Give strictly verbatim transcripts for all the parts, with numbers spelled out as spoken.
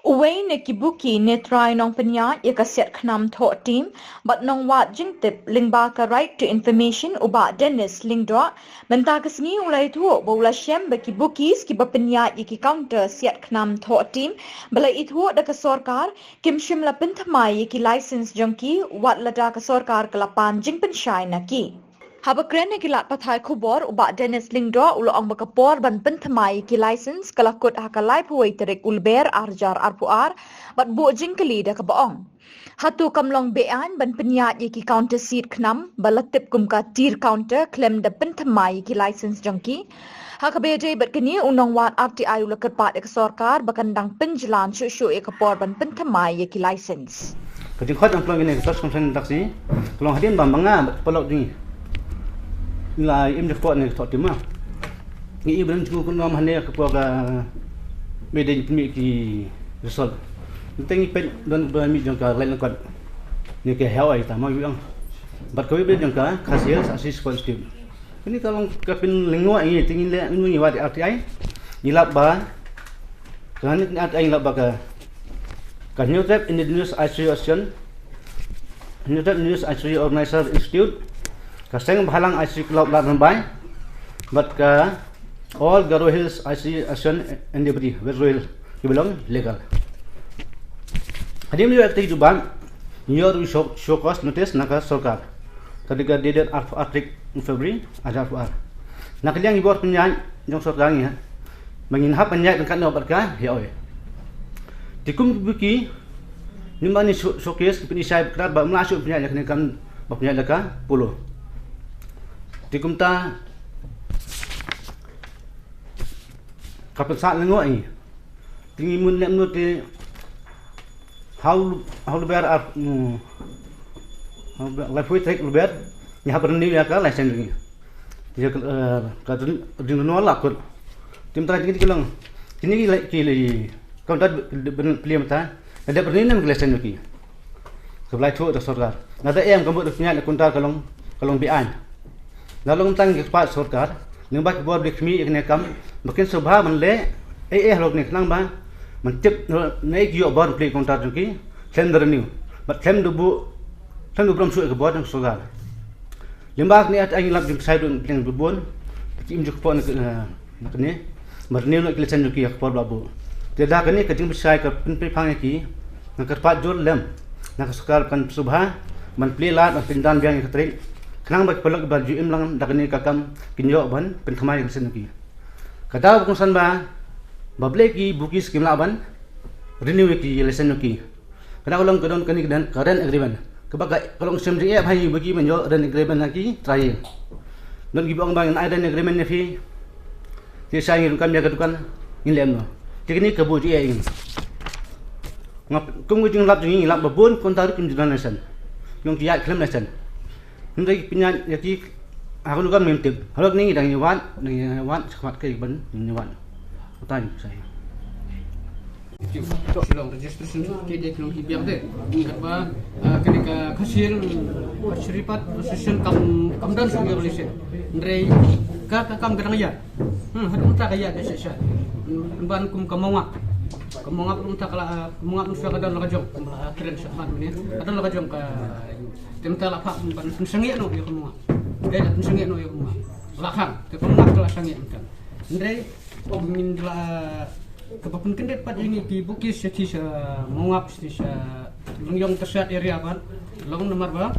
Uwei na ki bookie ne trai nongpynïaid ïa ka siat khnam thoh team bad nongwad jingtip lyngba ka Right to Information, u Bah Dennis Lyngdoh, mynta ka sngi u la ïathuh ba u la shem ba ki bookies kiba pynïaid ïa ki counter siat khnam thoh team ba la ithuh da ka sorkar kim shym la pynthymmai ïa ki license jong ki wat lada ka sorkar ka la pan jingpynshai na ki. Haba kren ha ki lad pathai khubor, u Bah Dennis Lyngdoh u la ong ba ka por ban pynthymmai ïa ki license ka la kut ha ka laiphew wei tarik u Lber arhajar arphew ar bad buh jingkylli da kaba ong, hato kam long beaiñ ban pynïaid ïa ki counter siat khnam ba la tip kum ka tir counter khlem da pynthymmai ïa ki license jong ki? Ha kaba ïadei bad kane, u nongwad R T I u la kyrpad ïa ka sorkar ba kan dang pynjlan shuh shuh ïa ka por ban pynthymmai ïa ki license. Ka jingkhot nang plong kine ka Search Commission Taxi, ka long hadien ba ma nga bad paralok jong ngi la im jingpot ne ka thoh team. Ngi i ba dang jingkut kum nang hane ka por ka ba dei pynmih ki result. Ngi teng ngi peit don ba mih jong ka Laitlangkot ne ka Hawai ta ma yu ang. Bad kawei ba jong ka Khasi Hills Archery Sports Institute. Kane ka long ka pynlyngngoh ïa ngi, te ngi leh ngi wad R T I. Ngi lap ba ka, ngi R T I ngi lap ba ka, ka Hynñiewtrep Indigenous Archery Association, Hynñiewtrep Indigenous Archery Organizer Institute, ka Seng Bhalang Archery Club Lad Rymbai bad ka All Garo Hills Archery Association and Deputy West Garo Hills kiba long legal. Hadien ba ïoh ïa kata ki jubab, ngi ïoh ruh show, show cause notice na ka sorkar. Ka dei ka dei date arphew ar tarik February arhajar arphew ar. Na ka liang ki bor pynïaid jong sorkar ngi ha, ba ngin hap ban ïaid ryngkat noh bad ka Hawai. Te kum ki bookie, ngim ban ïa show, show cause ki pynshai ba krat ba ym lah shuh pynïaid ïa kane ka kam ba pynïaid da ka Polo. Te kumta ka pynsah lyngngoh ïa ngi. Te ngi mut ne em mut te ha u, ha u Lber ar, mm, ha u Lber, laiphew tarik Lber, ngi hap renew ïa ka license jong ngi. Te ïa ka, eh, ka ren-, ren-, renewal la kut. Te mynta kine ki long, kine ki la, ki la, counter ban plie mynta, la dep renew ne em ka license jong ki. Kaba la ïathuh da sorkar. Lada em ka mut da pynïaid na counter ka long, ka long beaiñ. Lada long tang ka kyrpad sorkar lyngba ki bor ba khmih ïa kane ka kam ba kin sngewbha ban leh ei ei halor kane khnang ba ban tip na ei ki ïoh bor ban plie counter jong ki khlem da renew bad khlem da buh, khlem da burom shuh ïa ka bor jong sorkar. Lyngba kane ar ai ngi lap jingpynsai bad pynlong bun, ki im jingkyrpad na, eh, na kane ba renew noh ki license jong ki ha ka por ba la buh. Te da kane ka jingpynsai ka pynpyrphang ïa ki, nga kyrpad jur lem na ka sorkar kan sngewbha ban plie lad ban pyndan biang ïa ka tarik khnang ba ki paralok ba ju im lang da kane ka kam kin ïoh ban pynthymmai ïa ka license jong ki. Ka daw ba kongsan ba, ba balei ki bookies kim lah ban renew ïa ki license jong ki. Ka daw ka long ka don kane ka don ka rent agreement. Kaba ka, ka long shem jingeh ba ha ïa ki bookie ban ïoh rent agreement na ki trai. Don kiba ong ba ngin ai rent agreement ïa phi. Te sha ngi ruh kam ïa ka dukan ngin leh noh. Te kane ka buh jingeh ïa ngi. Nga kum ka jinglap jong ngi ngi lap ba bun counter kim ju don license. Ki ong ki ïaid khlem license. Hynrei ki pynïaid ïa ki ha ka dukan ngim tip. Halor kane ngi dang ïa wad, dang ïa wad shakhmat kaei ban ïa wad. Utai sa ïa. Ki long registration ki dei ki long ki biang te. Katba, ah, kane ka Khasi Hills Archery Association kam, kam don shuh ïa ka license. Hynrei ka, ka kam ka dang ïa. Hmm, haduh mynta ka ïa ka shisha. Ban kum ka Mawngap. Ka Mawngap mynta ka la, ah, Mawngap mynta ka don la ka jong. Kum la kren shakhmat mynne. Ka don la ka jong ka, te mynta la phah ban pynsangeh noh ïa ka Mawngap. Dei la pynsangeh noh ïa ka Mawngap. La khang, te ka Mawngap ka la sangeh mynta. Hynrei Ngin la kaba pynkyndit pat ïa ngi ki bookies sha, sha Mawngap, sha Lyngiong Tyrsad area pat long namar ba,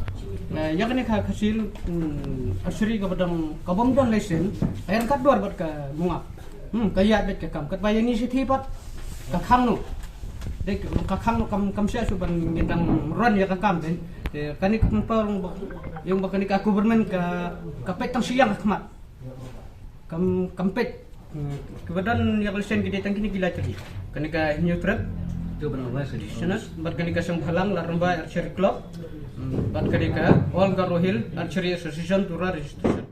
eh, ïa kane ka Khasi Hills, hmm, archery kaba dang, kabym don license, ka ïa ryngkat dwar bad ka Mawngap. Hmm, ka ïa bad ka kam katba ïa ngi sha thie pat ka khang noh. Dei ka khang noh kam, kam shah shuh ban ngin dang run ïa ka kam te. Te kane ka pynpaw long ba, ïa ba kane ka government ka, ka peit tang sha ïa ka khmat. Kam, kam peit. Hmm, kiba don ïa ka license ki dei tang kine ki lai tylli. Kane ka Hynñiewtrep, bad kane ka Seng Bhalang Ladrymbai Archery Club, hmm, bad kane ka All Garo Hill Archery Association, Tura Registration.